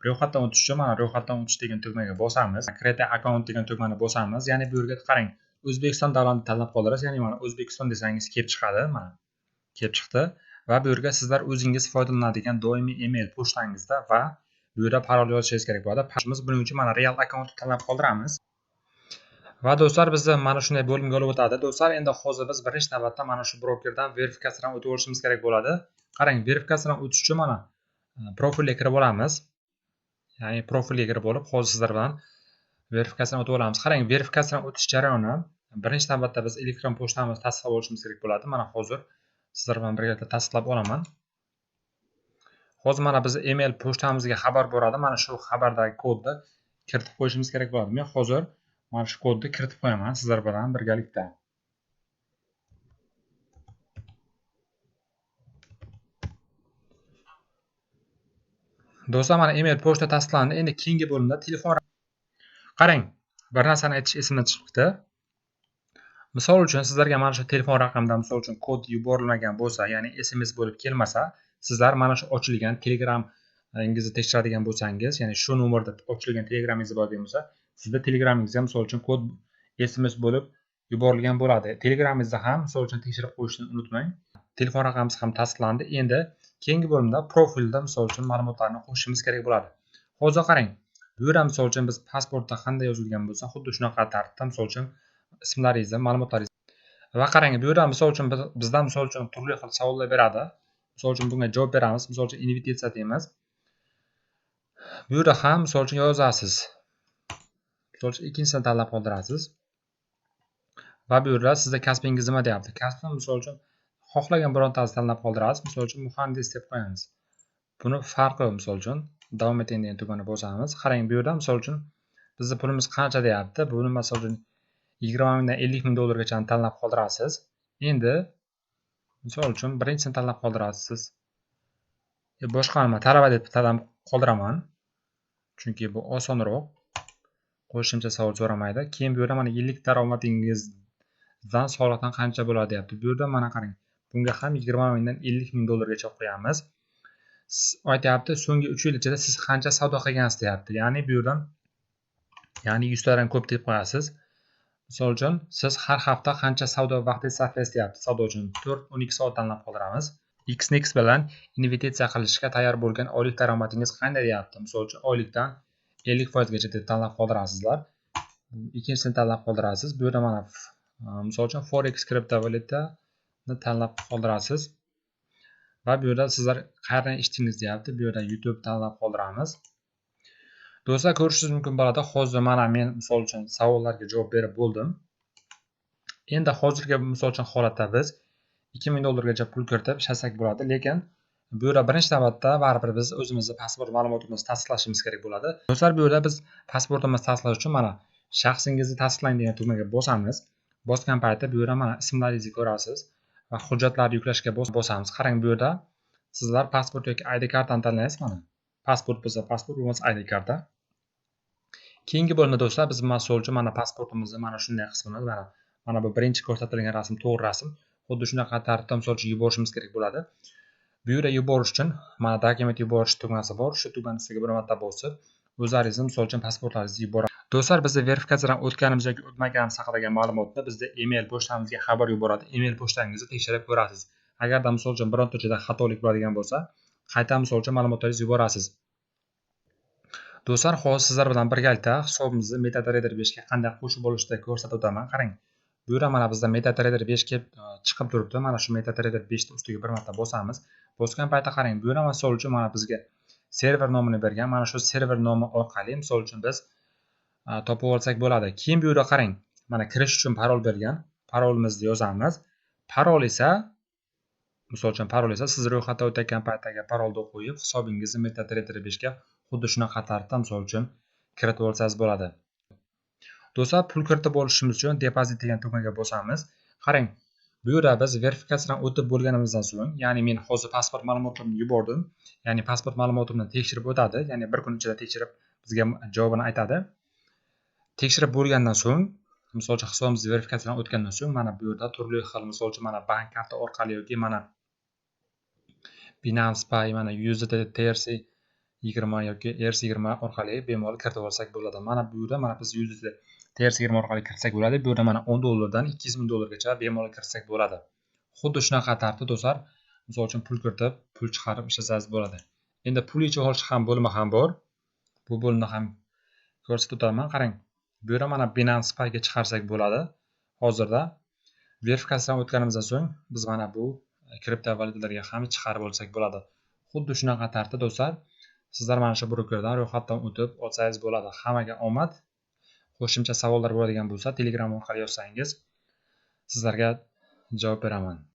Ro'yxatdan o'tish uchun mana ro'yxatdan o'tish degan tugmaga bosamiz. Create account degan tugmani bosamiz. Ya'ni bu yerga qarang, O'zbekiston davlatini tanlab qoldirasiz. Ya'ni mana O'zbekiston desangiz kelib chiqadi, mana kelib chiqdi va bu yerga sizlar o'zingiz foydalanadigan doimiy email pochtangizda va bu yerda parol yozishingiz kerak bo'ladi. Buning uchun mana real account tanlab qoldiramiz. Va do'stlar, bizni mana shunday bo'limga olib o'tadi. Do'stlar, endi hozir biz birinchi navbatda mana shu brokerdan verifikatsiyadan o'tib olishimiz kerak bo'ladi. Qarang, verifikatsiyadan o'tish uchun mana profilga kirib olamiz. Ya'ni profilga kirib olib, hozir sizlar bilan verifikatsiyadan o'tib olamiz. Qarang, verifikatsiyadan o'tish jarayoni birinchi navbatda biz elektron pochtamizni tasdiqlab olishimiz kerak bo'ladi. Mana hozir sizlar bilan birgalikda tasdiqlab olaman. Hozir mana biz email pochtamizga xabar boradi. Mana shu xabardagi kodni kiritib qo'yishimiz kerak bo'ladi. Men hozir mana shu kodni kiritib qo'yaman sizlar bilan birgalikda. Do'stlar, mana email pochta tasdiqlandi. Endi keyingi bo'limda telefon. Qarang, bir narsani aytish esimdan chiqibdi. Misol uchun sizlarga mana shu telefon raqamidan misol uchun kod yuborilmagan bo'lsa, ya'ni SMS bo'lib kelmasa, sizlar mana shu ochilgan Telegramingizni tekshiradigan bo'lsangiz, ya'ni shu nomerda ochilgan Telegramingiz bor degan bo'lsa, sizda Telegramingizga misol uchun kod SMS bo'lib yuborilgan bo'ladi. Telegramingizda ham misol uchun tekshirib qo'yishni unutmang. Telefon raqamimiz ham tasdiqlandi. Endi keyingi bo'limda profilda misol uchun ma'lumotlarni qo'shishimiz kerak bo'ladi. Hozir qarang, bu yerda misol uchun biz pasportda qanday yozilgan bo'lsa, xuddi shunaqa tartibda misol uchun ismlaringizni, ma'lumotlaringizni va qarang, bu yerda misol uchun bizdan misol uchun turli xil savollar beradi. Misol uchun bunga javob beramiz. Misol uchun investitsiya deymiz. Bu yerda ham misol uchun yozasiz. Misol uchun ikkinchisini tanlab qoldirasiz. Va bu yerda sizda kasbingiz nima deyapti? Kasbni misol uchun xohlagan birontasini tanlab qoldirasiz. Misol uchun muhandis deb qo'yamiz. Buni farqi yo'q, misol uchun davom eting degan tugmani bosamiz. Qarang, bu yerda misol uchun bizning pulimiz qancha deyapti? Buni misol uchun 20 mingdan 50 ming dollargacha tanlab qoldirasiz. Endi misol uchun birinchisini tanlab qoldirasiz. Boshqa nima talaba deb tanlab qoldiraman. Chunki bu osonroq. Qo'shimcha savol so'ramaydi. Keyin bu yerda mana yillik daromadingizdan soliqdan qancha bo'ladi deyapti. Bu yerda mana qarang, bunga ham 20 mingdan 50 ming dollargacha qo'yamiz. Aytyapti, so'nggi 3 yil ichida siz qancha savdo qilgansiz deyapti. Ya'ni bu yerdan ya'ni 100 tadan ko'p deb qo'yasiz. Misol uchun siz har hafta qancha savdo vaqti sarflaysiz deyapti. Savdo uchun 4-12 soat tanlab qoldiramiz. Xnex bilan investitsiya qilishga tayyor bo'lgan oylik daromadingiz qanday deyapti. Misol uchun oylikdan 50% gacha deb tanlab qoldirasizlar. Ikkinchisini tanlab qoldirasiz. Bu yerda mana misol uchun forex kriptovalyutani tanlab qoldirasiz. Va bu yerda sizlar qayerdan eshitdingiz deyapti. Bu yerda YouTube tanlab qoldiramiz. Do'stlar, ko'rishingiz mumkin bo'ladi. Hozir mana men misol uchun savollarga javob berib bo'ldim. Endi hozirgi misol uchun holatda biz 2000 dollargacha pul kiritib ishlasak bo'ladi, lekin bu yerda birinchi navbatda baribir biz o'zimizni pasport ma'lumotimizni tasdiqlashimiz kerak bo'ladi. Do'stlar, bu yerda biz pasportimizni tasdiqlash uchun mana shaxsingizni tasdiqlang degan tugmaga bosamiz. Bosgan paytda bu yerda mana ismlaringizni ko'rasiz va hujjatlarni yuklashga bosamiz. Qarang, bu yerda sizlar pasport yoki ID kartani tanlaysiz mana. Pasport bo'lsa pasport, bo'lmasa ID karta. Keyingi bo'limda do'stlar biz misol uchun mana pasportimizni mana shunday qismini mana bu birinchi ko'rsatilgan rasm to'g'ri rasm. Xuddi shunaqa tartibda misol uchun yuborishimiz kerak bo'ladi. Bu yerga yuborish uchun mana dokument yuborish tugmasi bor. Shu tugmani ustiga bir marta bosib, o'zlaringizni misol uchun pasportlaringizni yuborasiz. Do'stlar, bizda verifikatsiyadan o'tganimiz yoki o'tmaganimiz haqidagi ma'lumotni bizda email pochtamizga xabar yuboradi. Email pochtangizni tekshirib ko'rasiz. Agarda misol uchun bironta joyda xatolik bo'ladigan bo'lsa, qayta misol uchun ma'lumotlaringizni yuborasiz. Do'stlar, hozir sizlar bilan birgalikda hisobimizni MetaTrader 5 ga qanday qo'shib olishni ko'rsatib o'taman. Qarang, bu yerda mana bizda MetaTrader 5 kelib chiqib turibdi. Mana shu MetaTrader 5 ni ustiga bir marta bosamiz. Bosgan paytda qarang, bu yerda misol uchun mana bizga server nomini bergan. Mana shu server nomi orqali misol uchun biz topib olsak bo'ladi. Keyin bu yerda qarang, mana kirish uchun parol bergan. Parolimizni yozamiz. Parol esa misol uchun parol esa siz ro'yxatdan o'tayotgan paytdagi parolni qo'yib hisobingizni MetaTrader 5 ga xuddi shunaqa tartibda misol uchun kiritib olsangiz bo'ladi. Do'stlar, pul kiritib olishimiz uchun depozit degan tugmaga bosamiz. Qarang, bu yerda biz verifikatsiyadan o'tib bo'lganimizdan so'ng, ya'ni men hozir pasport ma'lumotimni yubordim, ya'ni pasport ma'lumotimni tekshirib o'tadi, ya'ni bir kun ichida tekshirib bizga javobini aytadi. Tekshirib bo'lgandan so'ng, misol uchun hisobimiz verifikatsiyadan o'tgandan so'ng, mana bu yerda turli xil, misol uchun mana bank karta orqali yoki mana Binance Pay, mana USDT, TRC, 20 yoki ERC20 orqali bemalol kiritib olsak bo'ladi. Mana bu yerda mana biz USDT TRC20 orqali kiritsak bo'ladi. Bu yerda mana 10 dollardan 200 ming dollargacha bemalol kiritsak bo'ladi. Xuddi shunaqa tartibda, do'stlar, misol uchun pul kiritib, pul chiqarib ishlasangiz bo'ladi. Endi pul yechib olish ham bo'limi ham bor. Bu bo'limni ham ko'rsatib o'taman. Qarang, bu yerda mana Binance Payga chiqarsak bo'ladi. Hozirda verifikatsiyadan o'tganimizdan so'ng biz mana bu kriptovalyutalarga ham chiqarib olsak bo'ladi. Xuddi shunaqa tartibda, do'stlar, sizlar mana shu brokerdan ro'yxatdan o'tib olsangiz bo'ladi. Hammaga omad. Qo'shimcha savollar bo'ladigan bo'lsa, Telegram orqali yozsangiz, sizlarga javob beraman.